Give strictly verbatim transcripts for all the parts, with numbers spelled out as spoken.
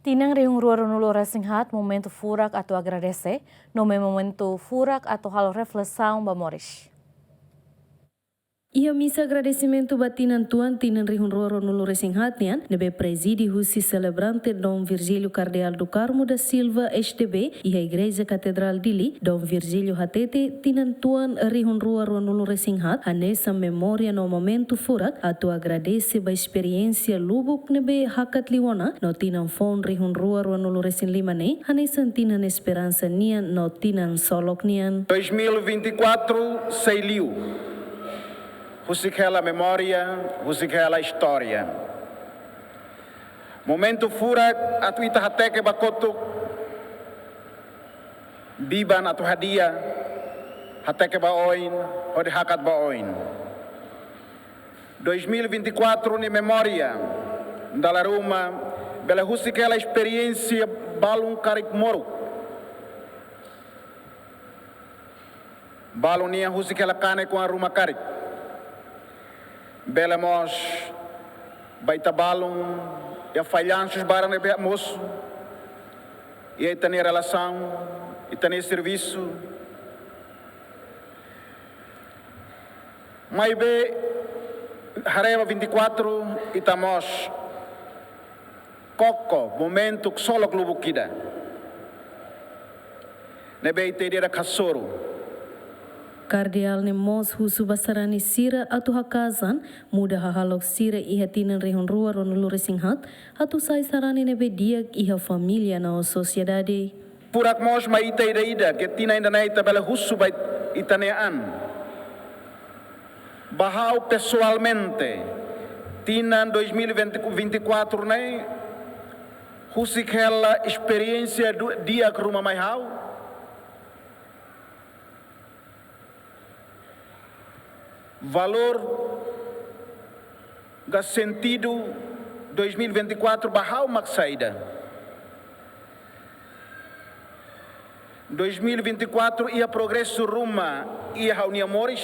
Tinan rihun rua ruanulu resin haat, momentu furak atu agradese, no mós momentu furak atu halo reflesaun ba moris. Iha misa agradesimentu ba tinan tuan tinan rihun rua ruanulu resin haat nian, ne'ebé prezide husi selebrante Dom Virgílio Cardeal do Carmo da Silva, S D B, iha Igreja Katedrál Dili, Dom Virgílio hatete tinan tuan rihun rua ruanulu resin haat hanesan memória no momentu furak atu agradese ba esperiénsia lubuk ne'ebé hakat liu ona no tinan foun rihun rua ruanulu resin lima ne'e hanesan tinan esperansa nian no tinan ksolok nian. Dois mil e vinte e quatro sei liu. Husik hela memória, husik hela istória. Momentu furak atu ita hateke ba kotuk, biban atu hadi'a, hateke ba oin, hodi hakat ba oin. Dois mil e vinte e quatro nia memória, dala ruma, bele husik hela esperiénsia balun karik moruk. Balun nian husik hela kanek oan ruma karik. Bele mós ba ita balun, iha fallansu barak ne'ebé mosu iha ita-nia relasaun, ita-nia servisu. Maibé, haree ba vinte e quatro, ita mós koko momentu ksolok lubuk ida ne'ebé ita ida-idak hasoru. Kardeál ne'e mós husu ba sarani sira atu haka'as-an muda hahalok sira iha tinan rihun rua ruanulu resin haat, atu sai sarani ne'ebé di'ak iha família no sosiedade. Furak mós mai ita ida-idak, ke tinan ida-ne'e ita bele husu ba ita-nia an. Ba ha'u pesoalmente, tinan dois mil e vinte, vinte e quatro ne'e, husik hela esperiénsia du-, di'ak ruma mai ha'u. Valór ka sentidu dois mil e vinte e quatro ba ha'u mak saida. Dois mil e vinte e quatro iha progresu ruma iha ha'u-nia moris.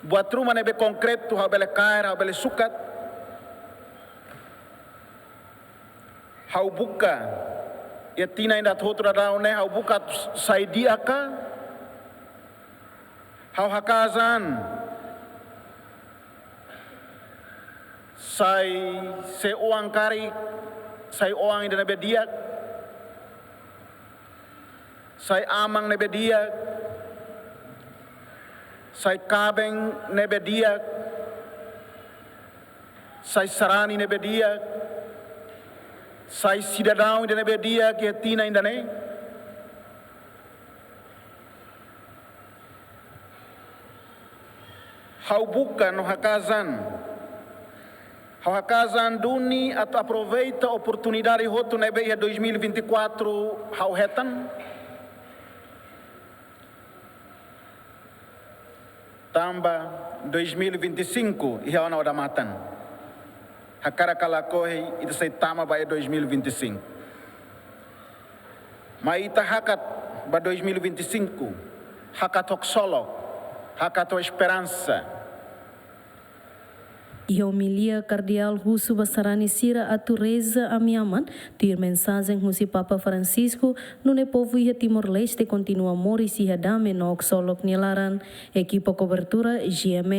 Buat ruma ne'ebé konkretu ha'u bele kaer, ha'u bele sukat. Ha'u buka, iha tinan ida hotu daudaun ne'e, ha'u buka sai di'ak ka, ha'u haka'as-an sai, sai oan karik, sai oan ida ne'ebé di'ak, sai aman ne'ebé di'ak, sai kaben ne'ebé di'ak, sai sarani ne'ebé di'ak, sai sidadaun ida ne'ebé di'ak iha tinan ida-ne'e. Ha'u buka no haka'as-an. Ha'u haka'as-an duni atu aproveita oportunidade hotu ne'ebé iha dois mil e vinte e quatro ha'u hetan. Tanba dois mil e vinte e cinco iha ona odamatan. Hakarak ka lakohi, ita sei tama ba iha dois mil e vinte e cinco. Mai ita hakat ba dois mil e vinte e cinco, hakat ho ksolok, hakat ho esperansa. Iha omilia, Kardeál husu ba sarani sira atu reza Ami Aman, tuir mensajen husi Papa Francisco, nune'e povu iha Timor-Leste kontinua moris iha dame no ksolok nia laran. Ekipa kobertura, G M N.